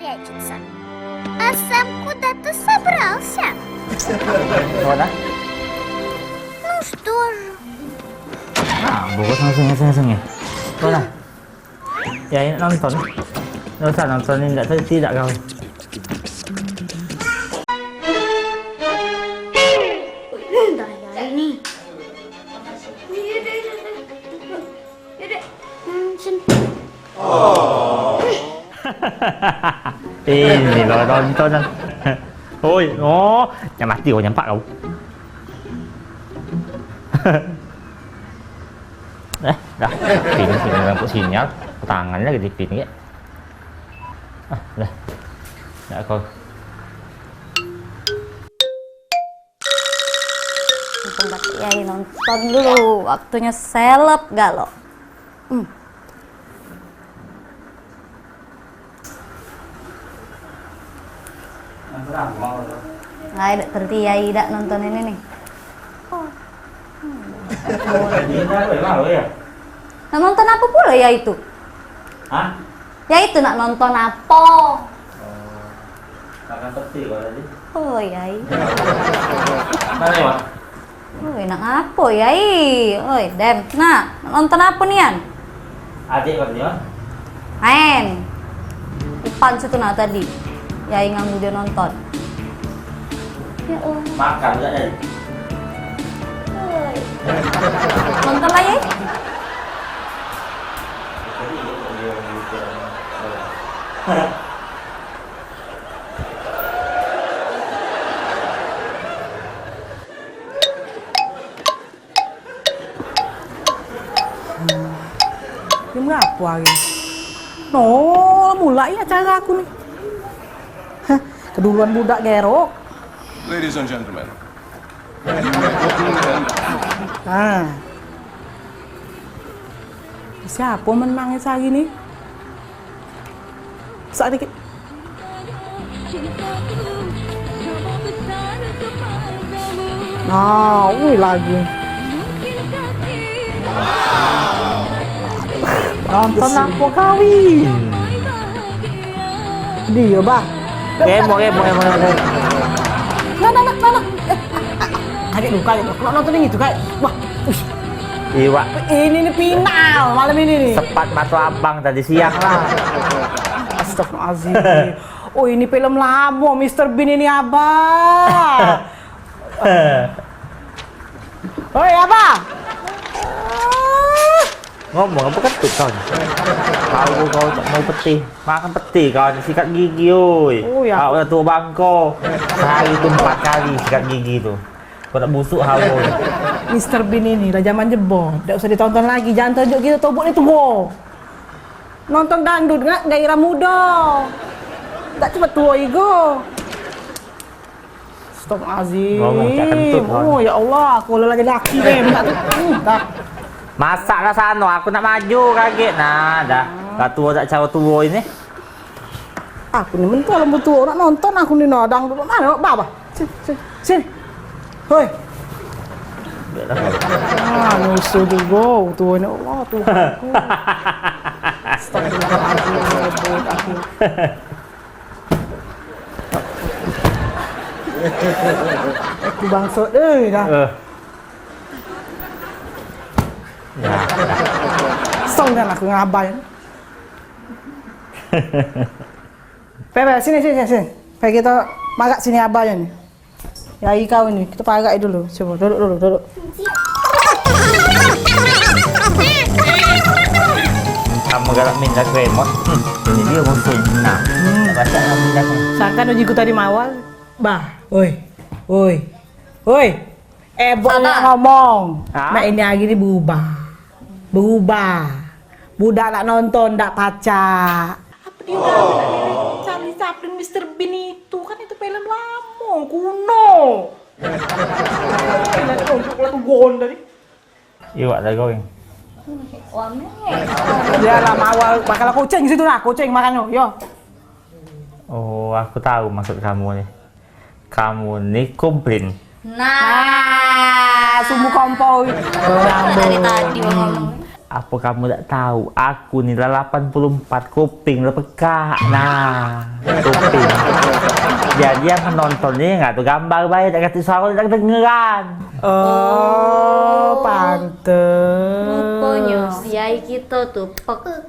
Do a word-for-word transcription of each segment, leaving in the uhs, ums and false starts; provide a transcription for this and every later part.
Прячется. А сам куда-то собрался. Куда? Ну что же. А, богос langsung, langsung, langsung ya. Kau lah. Ya, ini nonton. Nggak usah nonton, ini nggak, tidak kau. Dah ya ini. Iya, deh, deh, deh. Ya, deh. Hmm, sini. Ini lo nonton. Oi, oh, yang mati kau nyampak kau. Eh, dah. Pin, pin rambut sinyal. Tangannya gede pin ya. Ah, dah. Dah kau. Mumpung dak yai nonton dulu, waktunyo seleb galo. Hmm. Ngai dak terti yai dak nonton ini nih. Oh. Hmm. Nak nonton apo pulo yai tu? Hah? Yai tu nak nonton apo? Oh, makan peti kau tadi. Oh, yai. Mari, Mak. Oi, nak ngapo, yai? Oi, dem. Nak, nak nonton apo nian? Adik kau tadi, Mak? Main. Depan situ nah tadi. Yai nganggu dio nonton. Ya Allah. Makan juga tadi. Oi. Nonton lah, yai. Jam berapo hari? No, mulai acara aku ni. Hah, keduluan budak gerok. Ladies and gentlemen, Ha. Siapo menang sehari ni? Sak dikit. Nah, wih lagu. Nonton apo kawin? Dio, bah. Kemo, kemo, kemo, kemo. Nah, nah, nah, nah, nah. Eh, kaget lu, kaget lu. Kalo nonton yang itu, kayak, wah, ush. Iwak. Ini nih final malam ini nih. Sepat mato abang tadi siang lah. Astagfirullahaladzim. Oh, ini film lamo, Mister Bean ini, Abah. Oi, Abah. Ngomong apo kentut kau ni? Kau, kau tak mau peti. Makan peti kau ni, sikat gigi, oi. Oh, ya. Kau dah tua bangko. Sehari tu empat kali sikat gigi tu. Kau tak busuk hawa ni. Mister Bean ini lah zaman jebot. Dak usah ditonton lagi. Jangan tunjuk gitu, tubuh ni tua. Nonton dangdut ngak gairah muda. Tak cepat tua igo. Astagfirullahaladzim. Ngomong cak kentut, Bang. Oh, ya Allah, aku lelaki laki deh, minta tu. Hmm, dah. Masak lah sano, aku nak maju kaget. Nah, dah. Dah tua tak cara tua ini. Aku ni mentua lembut tua, nak nonton aku ni nadang dulu. Mana, Baba? Sini, sini, sini. Hoi. Ah, nyusu juga, tua ni, Allah, tua aku. Astagfirullahaladzim, lembut aku. Aku bangsot, eh, dah. Eh. Nah. Song kan aku ngabai. Pe, pe, sini, sini, sini. Pe, kita marak sini abai ni. Ya, kau ni, kita parak dulu. Coba duduk dulu, duduk. Kamu galak minta remote. Hmm, ini dia musuh. Nah, hmm. Baca kamu minta. Sangkan uji ku tadi mawar. Bah, oi. Oi. Oi. Eh, buat nak ngomong. Hah? Mak ini hari ni berubah. Berubah. Budak nak nonton, dak pacak. Apa dia dah cari Chaplin Mister Bean itu? Kan itu film lama, kuno. Nak nonton kalau tuan tadi. Iwak dah goreng. Wame. Dia lah mawar bakal kucing situ lah, kucing makan tu, yo. Oh, aku tahu maksud kamu ni. Kamu ni komplain. Nah, sumbu kompor. Dari tadi mau ngomong. Apa kamu tak tahu? Aku ni lah lapan puluh empat, kuping lah pekak. Nah, kuping. Jadi yang menonton ni nggak tahu gambar baik, tak kata suara, tak kedengeran. Oh, pantes. Rupanya si ai kita tu pekak.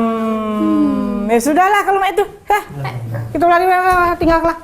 Hmm, ya sudahlah kalau mak itu. Heh, kita lari, lari, lari, tinggal lah.